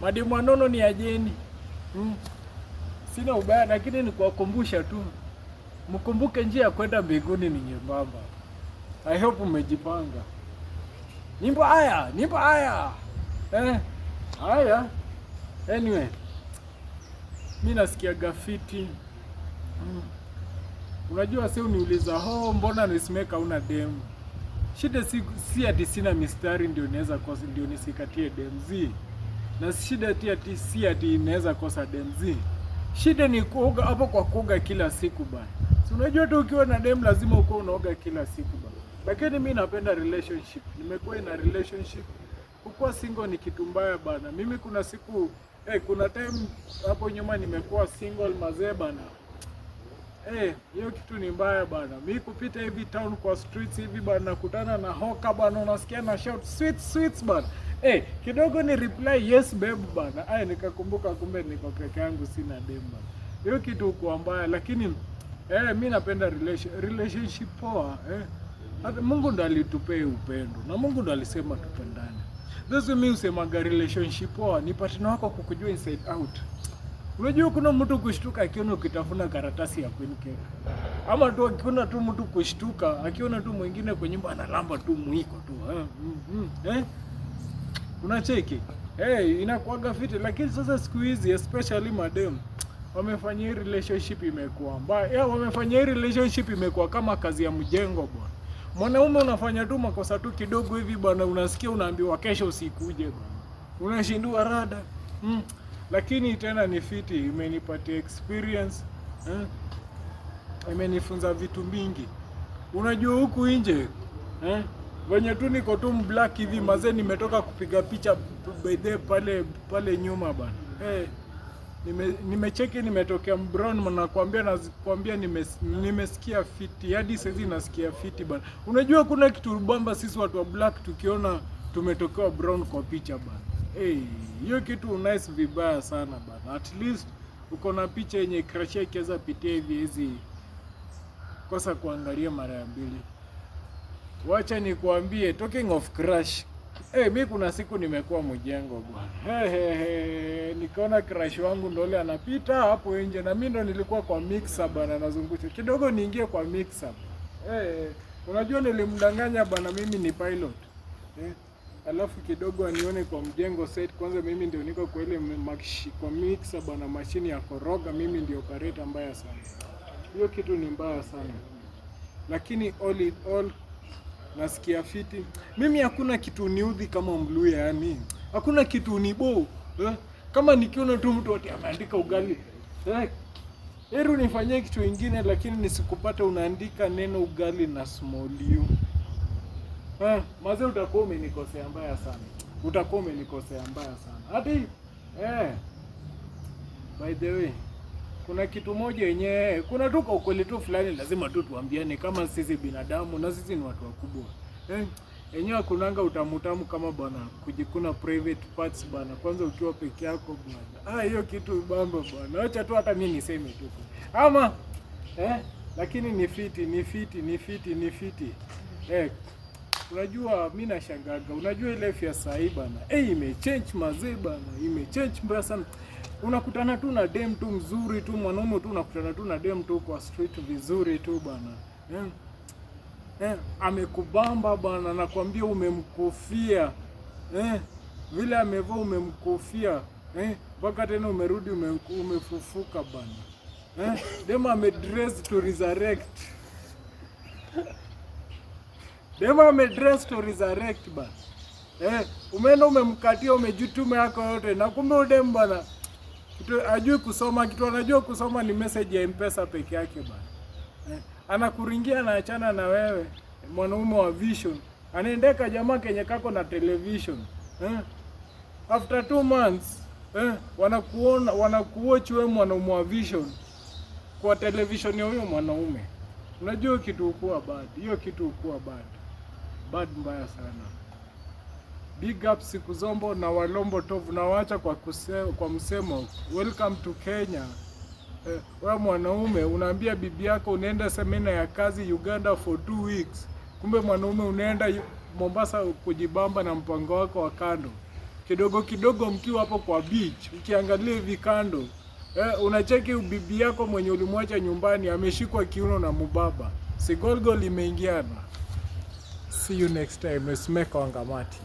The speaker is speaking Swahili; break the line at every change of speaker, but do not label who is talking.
Mademu wanono ni ajeni. Sina ubaya, lakini ni kuwakumbusha tu, mkumbuke njia ya kwenda mbinguni ni nyembamba. I hope umejipanga. Nyimbo haya, nyimbo haya. Eh, haya. Anyway, mi nasikia fiti. Unajua si uniuliza, "Oh, mbona nisimeka una demu?" Shida si ati sina mistari ndio naweza kosa ndio nisikatie dem z. Na shida ti ati si ati inaweza kosa dem z. Shida ni kuoga hapo kwa kuoga kila siku bana. Si unajua tu ukiwa na dem lazima ukuwe unaoga kila siku bana. Lakini mi napenda relationship. Nimekuwa in a relationship. Kukuwa single ni kitu mbaya bana. Mimi kuna siku kuna time hapo nyuma nimekuwa single, mazee bana. Hiyo kitu ni mbaya bana. Mi kupita hivi town kwa streets hivi bana, nakutana na hawker bana, unasikia na shout, "Sweets, sweets," bana. Kidogo ni reply, "Yes, babe," bana. Ay, nikakumbuka kumbe niko peke yangu, sina dem bana. Hiyo kitu kwa mbaya, lakini mi napenda relationship poa. Hata Mungu ndo alitupea upendo na Mungu ndo alisema tupendane. That's why mi husemaga relationship poa ni partner wako kukujua inside out. Unajua kuna mtu kushtuka akiona ukitafuna karatasi ya Queen Cake. Ama tu akiona tu mtu kushtuka akiona tu mwingine kwa nyumba analamba tu mwiko tu. Eh? Unacheki? Hey, inakuwaga fiti, lakini sasa siku hizi especially madem wamefanya hii relationship imekuwa mbaya. Yeah, wamefanya hii relationship imekuwa kama kazi ya mjengo bwana. Mwanaume unafanya tu makosa tu kidogo hivi bwana, unasikia unaambiwa kesho usikuje bwana. Unashindua rada. Lakini tena ni fiti, imenipatia experience, eh? Imenifunza vitu mingi. Unajua huku nje, eh? Venye tu niko tu black hivi mazee, nimetoka kupiga picha by the pale pale nyuma bana. Eh, nimecheki nimetokea brown, nakwambia nimesikia fiti hadi saizi nasikia fiti bana. Unajua kuna kitu bamba sisi watu wa black tukiona tumetokewa brown kwa picha bana. Hey, hiyo kitu nice vibaya sana bana. At least uko na picha yenye crush ikiweza pitia hivi hizi kosa kuangalia mara ya mbili. Wacha nikuambie, talking of crush. Mi kuna siku nimekuwa mjengo bwana. Hey, hey, hey. Nikaona crush wangu ndo ule anapita hapo nje na mimi ndo nilikuwa kwa mixer bana, nazungusha. Kidogo niingie kwa mixer. Hey, unajua nilimdanganya bana, mimi ni pilot. Alafu kidogo anione kwa mjengo set kwanza, mimi ndio niko kwa ile kwa mixer bana, mashini ya koroga, mimi ndio operator mbaya sana. Hiyo kitu ni mbaya sana. Lakini all in all nasikia fiti. Mimi hakuna kitu niudhi kama Mluya, yani hakuna kitu nibo, eh? Kama nikiona tu mtu ati ameandika ugali, eh? Heri unifanyie kitu ingine, lakini nisikupate unaandika neno ugali na small u. Eh, mazee utakuwa umenikosea mbaya sana, utakuwa umenikosea mbaya sana hadi eh. By the way, kuna kitu moja yenyewe, kuna tu kwa ukweli tu fulani lazima tu tuambiane kama sisi binadamu na sisi ni watu wakubwa. Eh, yenyewe kunanga utamutamu kama bwana kujikuna private parts bwana, kwanza ukiwa peke yako bwana. Ah, hiyo kitu bamba bwana. Acha tu hata mimi niseme tu. Ama eh, lakini ni fiti, ni fiti, ni fiti, ni fiti. Eh, unajua mi nashangaga, unajua ile life ya sahi bana, eh, imechange mazee bana, imechange mbaya sana. Unakutana tu na dem tu mzuri tu, mwanaume tu unakutana tu na dem tu kwa street vizuri tu bana, eh? Eh, amekubamba bana, nakwambia umemkufia, eh? Vile amevaa umemkufia, eh? Mpaka tena umerudi umefufuka bana, eh? Dem amedress to resurrect. Dema amedress to resurrect bana. Eh, umeenda umemkatia, umejituma yako yote na kumbe udem bana kitu ajui kusoma, kitu anajua kusoma ni message ya M-Pesa peke yake bana. Eh, anakuringia na achana na wewe mwanaume wa vision. Anaendeka jamaa kenye kako na television. Eh? After 2 months, eh, wanakuona, wanakuwatch wewe mwanaume wa vision kwa television ya huyo mwanaume. Unajua kitu ukuwa bad. Hiyo kitu ukuwa bad. Bad mbaya sana. Big up siku zombo na walombo tovu, na wacha kwa msemo "Welcome to Kenya". Eh, wewe mwanaume unaambia bibi yako unaenda semina ya kazi Uganda for 2 weeks, kumbe mwanaume unaenda Mombasa kujibamba na mpango wako wa kando. Kidogo kidogo mkiwa hapo kwa beach, ukiangalia hivi kando, unacheki bibi yako mwenye ulimwacha nyumbani ameshikwa kiuno na mubaba. Si golgol imeingiana. See you next time. Noisemaker Wangamati.